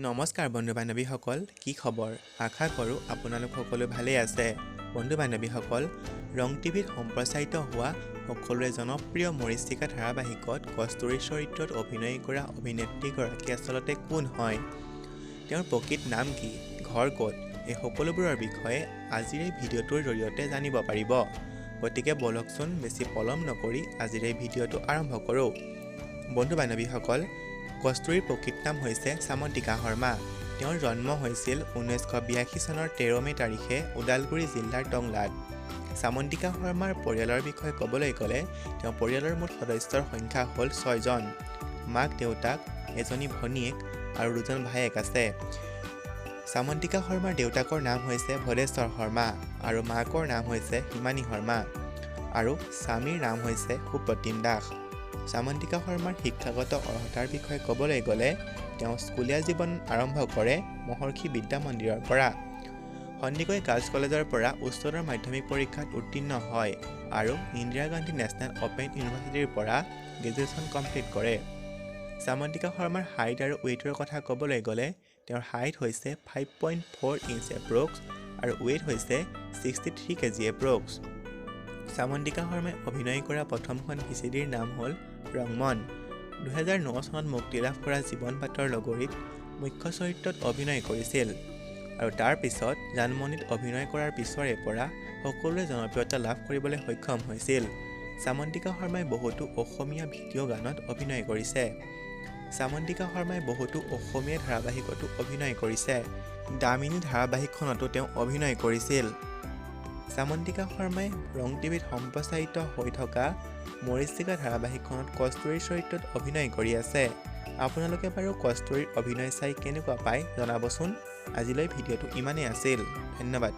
নমস্কাৰ বন্ধু বান্ধৱীসকল, কি খবৰ? আশা কৰোঁ আপোনালোক সকলো ভালেই আছে। বন্ধু বান্ধৱীসকল, ৰং টিভিত সম্প্ৰচাৰিত হোৱা সকলোৰে জনপ্ৰিয় মৰীচিকা ধাৰাবাহিকত কস্তুৰীৰ চৰিত্ৰত অভিনয় কৰা অভিনেত্ৰীগৰাকী আচলতে কোন হয়, তেওঁৰ প্ৰকৃত নাম কি, ঘৰ ক'ত, এই সকলোবোৰৰ বিষয়ে আজিৰ এই ভিডিঅ'টোৰ জৰিয়তে জানিব পাৰিব। গতিকে ব'লকচোন বেছি পলম নকৰি আজিৰ এই ভিডিঅ'টো আৰম্ভ কৰোঁ। বন্ধু বান্ধৱীসকল, কস্তুৰীৰ প্ৰকৃত নাম হৈছে চামন্তিকা শৰ্মা। তেওঁৰ জন্ম হৈছিল 1982 চনৰ 13 মে' তাৰিখে ওদালগুৰি জিলাৰ টংলাত। চামন্তিকা শৰ্মাৰ পৰিয়ালৰ বিষয়ে ক'বলৈ গ'লে তেওঁৰ পৰিয়ালৰ মুঠ সদস্যৰ সংখ্যা হ'ল 6জন। মাক, দেউতাক, এজনী ভনীয়েক আৰু দুজন ভায়েক আছে। চামন্তিকা শৰ্মাৰ দেউতাকৰ নাম হৈছে ভদেশ্বৰ শৰ্মা আৰু মাকৰ নাম হৈছে হিমানী শৰ্মা আৰু স্বামীৰ নাম হৈছে সুপ্ৰতিম দাস। চামন্তিকা শৰ্মাৰ শিক্ষাগত অৰ্হতাৰ বিষয়ে ক'বলৈ গ'লে তেওঁ স্কুলীয়া জীৱন আৰম্ভ কৰে মহৰ্ষি বিদ্যা মন্দিৰৰ পৰা। সন্দিকৈ গাৰ্লছ কলেজৰ পৰা উচ্চতৰ মাধ্যমিক পৰীক্ষাত উত্তীৰ্ণ হয় আৰু ইন্দিৰা গান্ধী নেশ্যনেল অ'পেন ইউনিভাৰ্চিটিৰ পৰা গ্ৰেজুৱেশ্যন কমপ্লিট কৰে। চামন্তিকা শৰ্মাৰ হাইট আৰু ৱেইটৰ কথা ক'বলৈ গ'লে তেওঁৰ হাইট হৈছে 5.4 ইঞ্চ এপ্ৰক্স আৰু ৱেইট হৈছে 63 কেজি এপ্ৰক্স। চামন্তিকা শৰ্মাই অভিনয় কৰা প্ৰথমখন ভিচিডিৰ নাম হ'ল ৰংমন। 2009 চনত মুক্তি লাভ কৰা জীৱন বাটৰ লগৰীত মুখ্য চৰিত্ৰত অভিনয় কৰিছিল আৰু তাৰ পিছত জানমণিত অভিনয় কৰাৰ পিছৰে পৰা সকলোৰে জনপ্ৰিয়তা লাভ কৰিবলৈ সক্ষম হৈছিল। চামন্তিকা শৰ্মাই বহুতো অসমীয়া ভিডিঅ' গানত অভিনয় কৰিছে। চামন্তিকা শৰ্মাই বহুতো অসমীয়া ধাৰাবাহিকতো অভিনয় কৰিছে। দামিনী ধাৰাবাহিকখনতো তেওঁ অভিনয় কৰিছিল। চামন্তিকা শৰ্মাই ৰং টিভিত সম্প্ৰচাৰিত হৈ থকা মৰীচিকা ধাৰাবাহিকখনত কস্তুৰীৰ চৰিত্ৰত অভিনয় কৰি আছে। আপোনালোকে বাৰু কস্তুৰীৰ অভিনয় চাই কেনেকুৱা পায় জনাবচোন। আজিলৈ ভিডিঅ'টো ইমানেই আছিল। ধন্যবাদ।